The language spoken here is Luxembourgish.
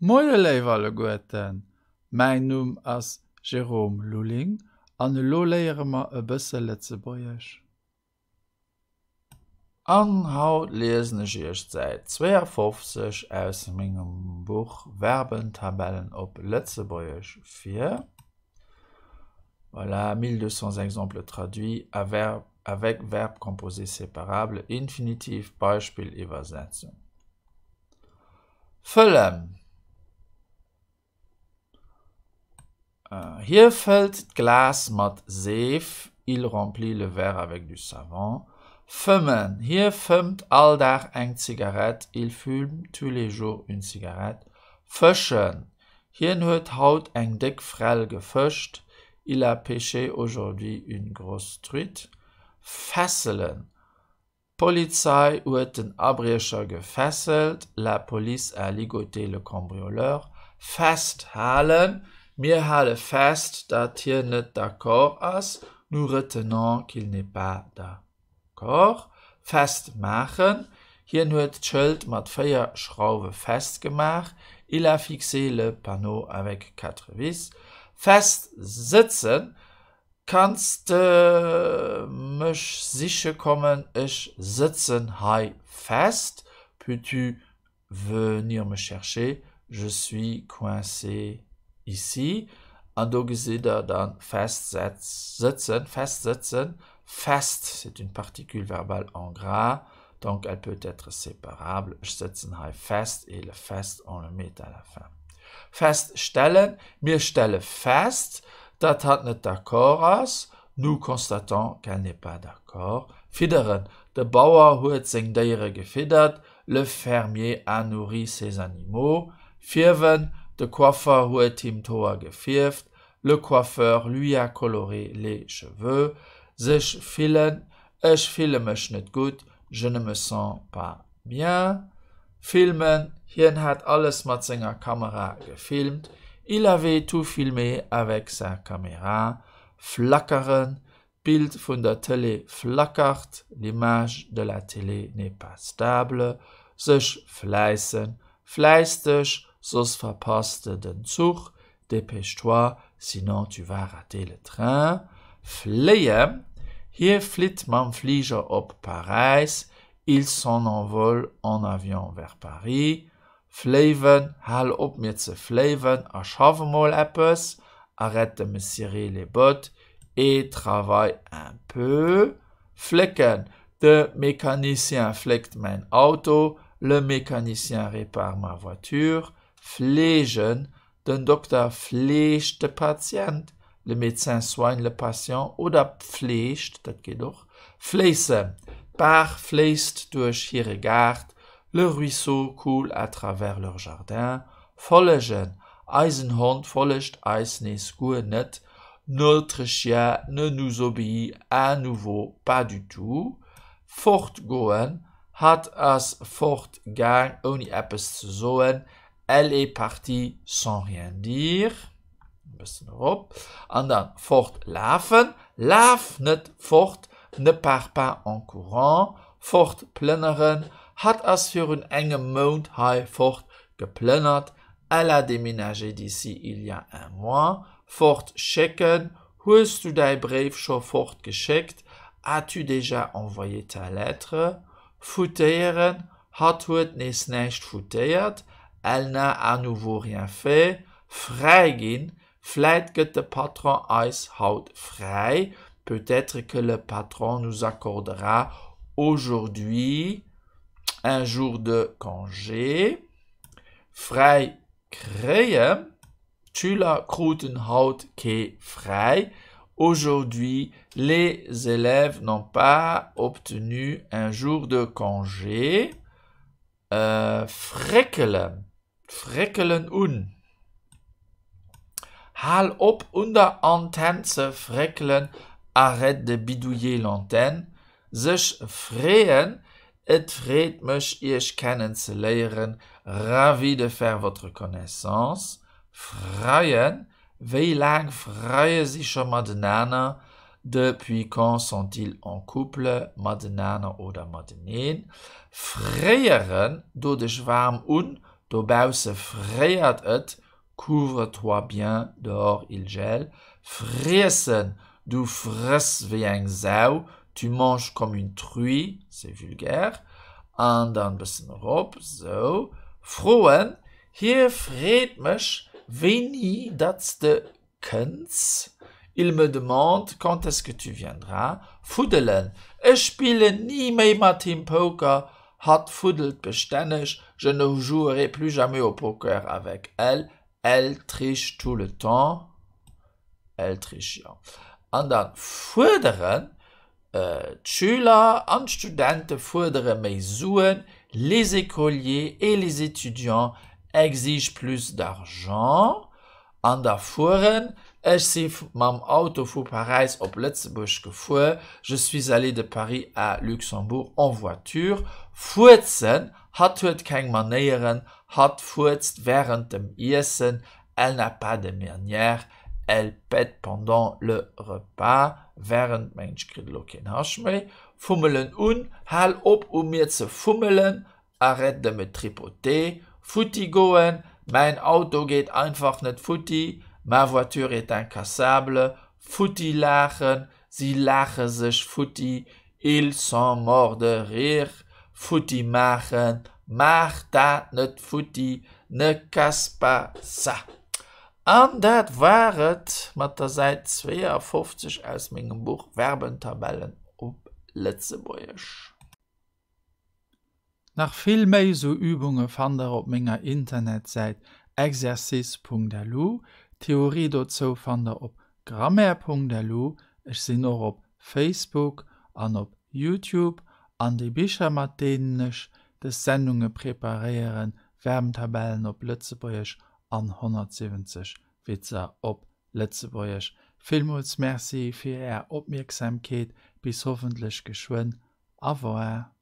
Moie léif alleguerten, mäin Numm ass Jérôme Lulling an elo léiere mer e bësse Lëtzebuergesch. An haut liesen ech iech d'Säit 52 aus mengem Buch Verbentabellen op Lëtzebuergesch vir. Voilà, 1200 exemples traduits avec verbes composés séparables, Infinitiv, Beispill, Iwwersetzung. Fëllen. Hie fëllt d'Glas mat Seef, il remplit le verre avec du savon. Fëmmen. Hie fëmmt all Dag eng Zigarett, il fume tous les jours une cigarette. Fëschen. Hien huet haut eng déck Frell gefëscht, il a pêché aujourd'hui une grosse truite. Fesselen. D'Polizei huet den Abriecher gefesselt, La police a ligoté le cambrioleur. Festhalen, Mir hale fest, datt hien net d'accord ass, Nous retenons qu'il n'est pas d'accord. Festmaachen, Hien huet d'Schëld mat 4 Schrauwe festgemaach, Il a fixé le panneau avec quatre vis. Festsëtzen, Kanns de mech siche kommen, ech sëtzen hei fest, peux-tu venir me chercher, je suis coincé ici. An do gesitt der dann festsëtzen, festsëtzen, fest, c'est une particule verbale en gras, donc elle peut être séparable, ech sëtzen hei fest et le fest on le met à la fin. Feststellen, Mir stelle fest, datt hatt net d'accord ass, nous constatons qu'elle n'est pas d'accord. Fidderen, De Bauer huet seng Déiere gefiddert, le fermier a nourri ses animaux. Fierwen, De Coiffer huet him d'Hoer gefierft, le coiffeur lui a coloré les cheveux. Sech fillen, Ech fille mech net gutt, je ne me sens pas bien. Filmen, Hien hat alles mat senger Kamera gefilmt, il avait tout filmé avec sa caméra. Flackeren, D'Bild vun der Tëlee flackert, l'image de la télé n'est pas stable. Sech fläissen, Fläiss dech, soss verpass de den Zuch, Dépêche-toi, sinon tu vas rater le train. Fléien, Hie flitt mam Fliger op Paräis, Il s'en envole en avion vers Paris. Fléiwen, Hal op mir ze fléiwen a schaff emol eppes, Arrête de me cirer les bottes et travaille un peu. Flécken, De Mecanicien fléckt mäin Auto, Le mécanicien répare ma voiture. Fleegen, Den Dokter fleegt de Patient, le médecin soigne le patient, oder pfleegt, dat geet och. Fléissen, D'Baach fléisst duerch hire Gaart, le ruisseau coule à travers leur jardin. Follegen, Eisen Hond follegt eis nees guer net, notre chien ne nous obéit à nouveau pas du tout. Fortgoen, Hatt ass fort gaang ouni eppes ze soen, Elle est partie sans rien dire, e bëssen erop, an dann fort lafen, laf net fort, ne pars pas en courant, fort plënneren, hatt ass virun engem Mount hei fort geplënnert, elle a déménagé d'ici il y a un mois, fort schécken, hues du däi Bréif scho fort geschéckt, as-tu déjà envoyé ta lettre, futtéieren, Hatt huet nees näischt futtéiert, elle n'a à nouveau rien fait, fräi ginn, vläit gëtt de Patron eis haut fräi, peut-être que le patron nous accordera aujourd'hui un jour de congé, fräi kréien. D'Schüler kruten haut kee fräi. Aujourd'hui, les élèves n'ont pas obtenu un jour de congé. Fréckelen, fréckelen un. Hal op un der Antenn ze fréckelen, arrête de bidouiller l'antenne. Sech freeën, Et freet mech Iech kennen ze léieren, ravi de faire votre connaissance. Freien, Wéi laang freie si scho matenaner, depuis quand sont-ils en couple, matenaner oder mateneen? Fréieren, Do dech waarm un, Dobausse fréiert et, Couvre-toi bien, dehors il gèle. Friessen, Du frëss wéi eng Sau, Tu manges comme une truie, c'est vulgaire. An dann e bëssen erop, sou. Froen, Hie freet mech, wéini datt s de kënns, Il me demande quand est-ce que tu viendras. Fuddelen, Ech spillen ni méi mat him Poker, hatt fuddelt bestänneg, Je ne jouerai plus jamais au poker avec elle, elle triche tout le temps. Elle triche, jo. An dann fuerderen, D'Schüler an d'Studente fuerdere méi Suen, Les écoliers et les étudiants exigent plus d'argent. An da fueren, Ech si mam Auto vu Paräis op Lëtzebuerg gefuer, Je suis allé de Paris à Luxembourg en voiture. Fuerzen, Hatt huet keng Manéieren, hatt fuerzt wärend dem Iessen, Elle n'a pas de manières, elle pète pendant le repas, während, mengen ech kritt elo keen Hasch méi, fummelen un, hal op u mir ze fummelen, arrête de me tripoter, futti goen, mäin Auto geet einfach net futti, ma voiture est incassable, futti laachen, si laache sech futti, ils sont morts de rire, futti maachen, maach dat net futti, ne casse pas ça. An dat war et mat der Säit 52 aus mengem Buch Verbentabellen op Lëtzebuergesch. Nach vill méi sou Übunge fannt der op menger Internetsäit exercice.lu. D'Theorie dozou fannt der op grammaire.lu. Ech sinn och op Facebook an op Youtube. An déi Bicher mat deenen ech des Sendunge preparéieren, Verbentabellen op Lëtzebuergesch an 170 Witzer op Lëtzebuergesch. Villmools Merci fir är Opmierksamkeet. Bis hoffentlech geschwënn. Au revoir.